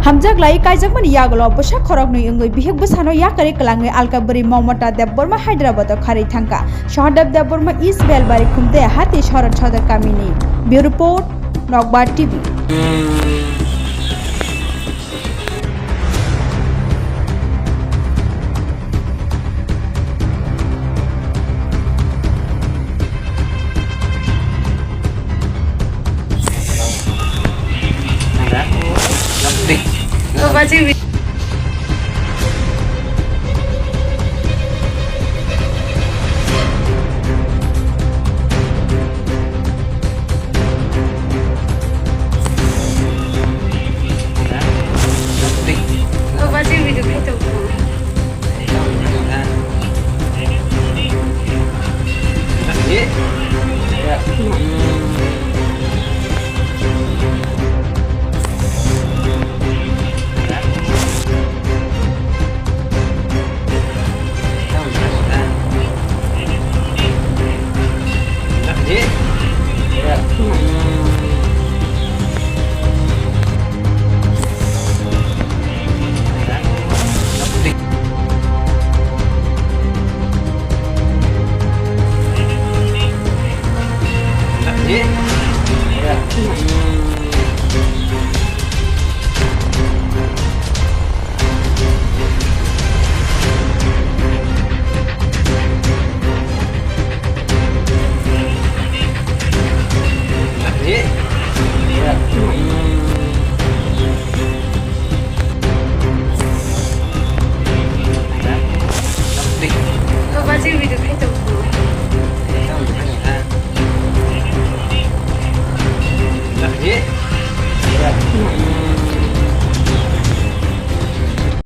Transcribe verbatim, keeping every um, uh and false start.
Hamjak lai kaijakmani yagulo bwsa khoroknwi wngwi bihik bwsano yakarwi kwlangwi alka bwrwi Momota Debbarma Hyderabad-o kharwi thangkha. Sahadev Debbarma East Belbari Khumte Hati Sorot Sodor Kamini. Bureau Report, Nokbar T V.